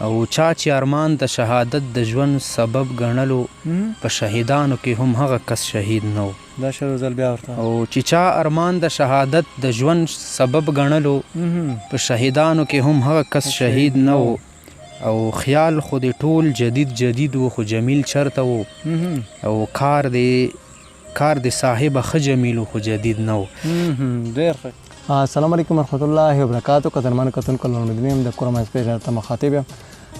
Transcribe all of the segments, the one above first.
او چا چې ارمان د شهادت د ژوند سبب ګڼلو، په شهیدانو کې هم هغه کس شهید نه و. دا شعر یو ځل بیا ورته. او چې چا ارمان د شهادت د ژوند سبب ګڼلو، په شهیدانو کې هم هغه کس شهید نه و. او خیال خو دې ټول جدید جدید و، خو جمیل چرته و؟ او کار دې کار دې صاحبه ښه جمیل و، خو جدید نه و. ډېر ښه. السلام علیکم ورحمت الله وبرکاتو. قدرمن کتونکو، لومړنی یم د کورم اسپیشل ته مخاطب یم.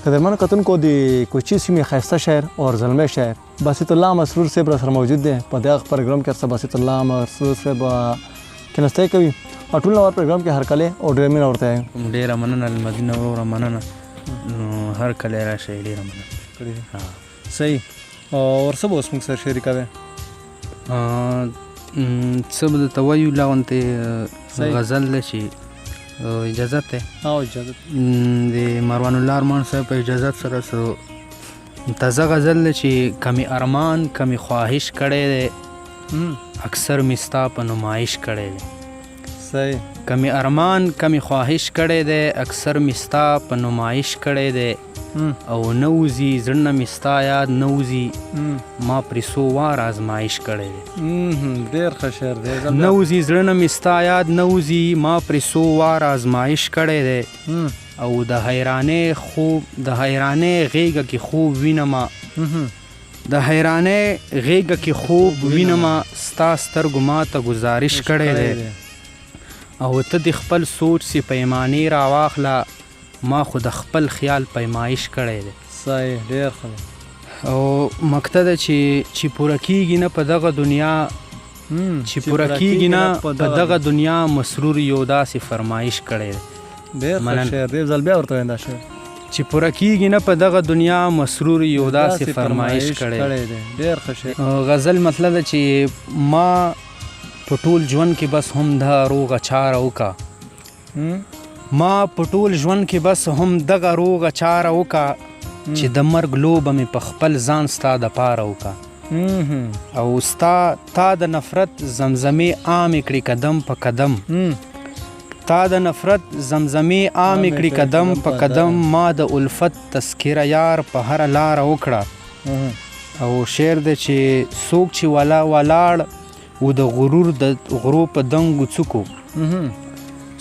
قدرمن کتونکو، د کوچي سیمې ښایسته شاعر او زلمی شاعر باسط الله مسرور صاحب را سره موجود دی. په دغه پروګرام کې سره باسط الله مسرور صاحب کیناستی کوي او ټول نور پروګرام کې هرکلی او ډېر مینه ورته وایم. ډېره مننه المدینه وروره، مننه. نو هر کله راشئ، ډېره مننه. کړی صحیح. او ورڅه به اوس موږ سره شریکوي؟ څه به درته وایو، لا غونتې غزل دی چې اجازت دی. او اجازت. د مروان الله ارمان صاحب په اجازت سره څه تازه غزل دی چې کمی ارمان کمی خواهش کړی دی، اکثر مې ستا په نمایش کړی دی. صحیح. کمی ارمان کمی خواهش کړی دی، اکثر مې ستا په نمایش کړی دی. او نه وځي زړه نه مې ستا یاد نه وځي، ما پرې څو واره ازمایش کړی دی. ډېر ښه شعر دی. نه وځي زړه نه مې ستا یاد نه وځي، ما پرې څو واره ازمایش کړی دی. او د حیرانۍ خوب، د حیرانۍ غېږه کې خوب وینمه، د حیرانۍ غېږه کې خوب وینمه، ستا سترګو ما ته ګزارش کړی دی. او ته د خپل سوچ سي پیمانې راواخله، ما خو د خپل خیال پیمایش کړی دی. صحیح، ډېر ښه. او مکته ده چې چې پوره کیږي نه په دغه دنیا، چې پوره کیږي نه په دغه دنیا، مسرور یو داسې فرمایش کړی دی. ډېر ښه شعر دی، ځل بیا ورته وایم دا شعر. چې پوره کیږي نه په دغه دنیا، مسرور یو داسې فرمایش کړی دی. ډېر ښه شعر. غزل مطلب ده چې ما په ټول ژوند کې بس هم دا روغه چاره وکا، ما په ټول ژوند کې بس هم دغه روغه چاره وکا، چې د مرګ لوبه مې په خپل ځان ستا د پاره وکا. او ستا تا د نفرت زمزمې عامې کړې قدم په قدم، تا د نفرت زمزمې عامې کړې قدم په قدم، ما د الفت تذکره یار په هره لاره وکړه. او شعر دی چې څوک چې ولا ولاړ و د غرور د غرو په دنګو څوکو،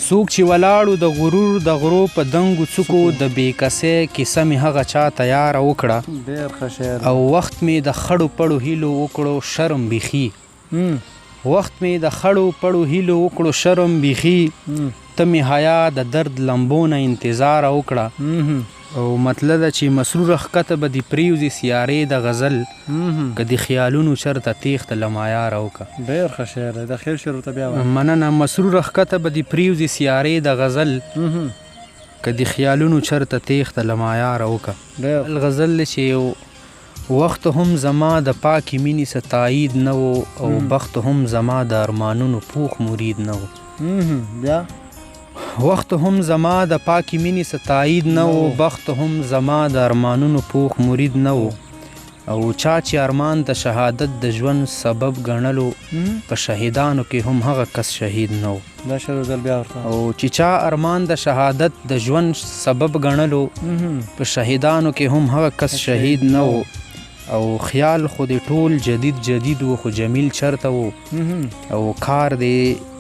څوک چې ولاړو د غرور د غرو په دنګو څوکو، د بې کسۍ کیسه مې هغه چا تیاره وکړه. ډېر ښه شعر. او وخت مې د خړو پړو هیلو وکړو شرم بیخي، وخت مې د خړو پړو هیلو وکړو شرم بیخي، ته مې حیا د درد لمبو نه انتظار وکړه. او مطلب ده چې مسروره ښکته به دې پرېوځي سیارې د غزل، که د خیالونو چرته تېښته له معیاره وکړه. ډېر ښه شعر دی، د خیال شعر ورته بیا وایه. مننه. مسروره ښکته به دې پرېوځي سیارې د غزل، که د خیالونو چرته تېښته له معیاره وکړه. ډېر غزل دی چې یو وخت هم زما د پاکې مینې څه تایید نه و، او بخت هم زما د ارمانونو پوخ مرید نه و. بیا وخت هم زما د پاکې مینې څه تایید نه و، بخت هم زما د ارمانونو پوخ مرید نه و. او چا چې ارمان د شهادت د ژوند سبب ګڼلو، په شهیدانو کې هم هغه کس شهید نه و. دا شعر ځل بیا ورته. او چې چا ارمان د شهادت د ژوند سبب ګڼلو، په شهیدانو کې هم هغه کس شهید نه و. او خیال خو دې ټول جدید جدید و، خو جمیل چرته و؟ او کار دې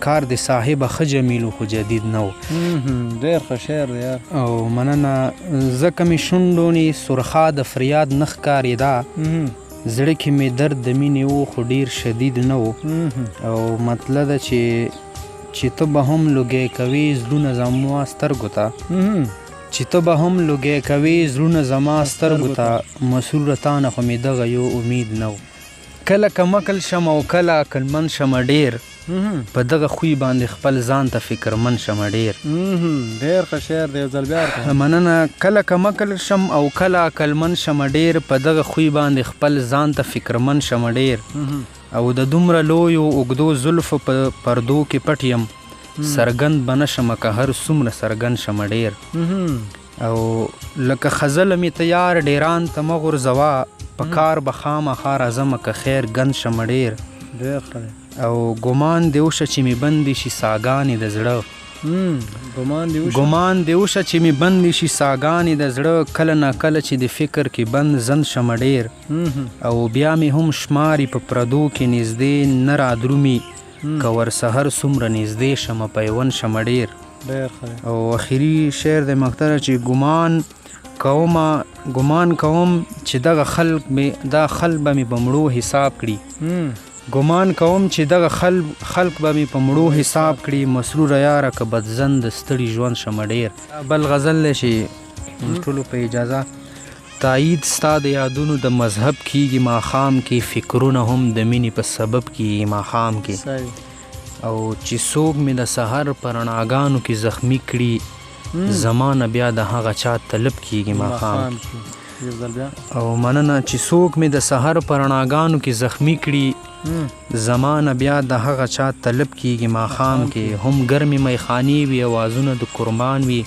کار دې صاحبه ښه جمیل و، خو جدید نه و. ډېر ښه شعر دی یار. او مننه. ځکه مې شونډو نې سرخا د فریاد نه ښکارېده، زړه کې مې درد د مینې و، خو ډېر شدید نه و. او مطلب ده چې چې ته به هم لوګی کوې زړونه زما سترګو ته، چې ته به هم لوګی کوې زړونه زما سترګو ته، مسروره تا نه خو مې دغه یو امید نه و. کله کمعقل شم او کله عقلمند شم ډېر، په دغه خوی باندې خپل ځان ته فکرمن شم ډېر. ډېر ښه شعر دی، یو ځل بیا ورته. مننه. کله کمعقل شم او کله عقلمن شم ډېر، په دغه خوی باندې خپل ځان ته فکرمن شم ډېر. او د دومره لویو اوږدو زلفو په پردو کې پټ یم، څرګند به نه شمه که هر څومره څرګند شم ډېر. او لکه خزله مې ته یار ډېران ته مه غورځوه، په کار به خامخا راځمه که خیر ګند شم ډېر. ډېر ښه دی. او ګمان دې وشه چې مې بندې شي ساګانې د زړه، ګمان دی وشه، ګمان دی وشه چې مې بندې شي ساګانې د زړه، کله نا کله چې د فکر کې بند زند شمه ډېر، او بیا مې هم شماري په پردو کې نږدې نه رادرومي، که ورسهر څومره نږدې شمه پیوند شمه ډېر. ډېر ښه. او اخري شعر د مختره چې ګمان کوم چې دغه خلق مې دا خلق به مې په مړو حساب کړي، ګمان کوم چې دغه خلق به مې په مړو حساب کړي، مسرور یاره که بدزن د ستړي ژوند شمه ډېر. بل غزل دی چې ټولو په اجازه. تایید ستا د یادونو د مذهب کیږي ماښام کې، فکرونه هم د مینې په سبب کیږي ماښام کې، او چې څوک مې د سحر په رڼاګانو کې زخمی کړي، زمانه بیا د هغه چا طلب کیږي ماښام کې. او مننه. چې څوک مې د سحر په رڼاګانو کې زخمی کړي، زمانه بیا د هغه چا طلب کیږي ماښام کې، هم ګرمې میخانې وي، اوازونه د قربان وي،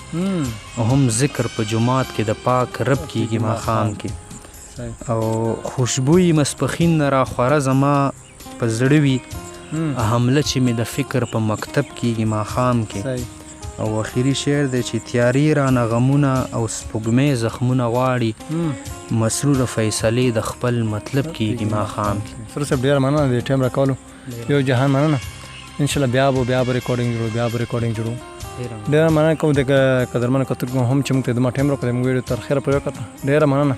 هم ذکر په جومات کې د پاک رب کیږي ماښام کې، او خوشبویي مسپخین نه راخوره زما په زړه وي، حمله چې مې د فکر په مکتب کیږي ماښام کې. او اخري شعر دی چې تیارې رانه غمونه او سپوږمۍ زخمونه غواړي، مسروره فیصلې د خپل مطلب کیږي ماښام کې. سره صاحب ډېره مننه د ټایم راکولو، یو جهان مننه. ان شاء الله بیا به ریکارډینګ جوړو، بیا به ریکارډینګ جوړو. ډېره مننه کوم د قدرمنو کتونکو هم چې موږ ته دومره ټایم راکړ، موږ ویډیو تر خیره پورې وکتله. ډېره مننه.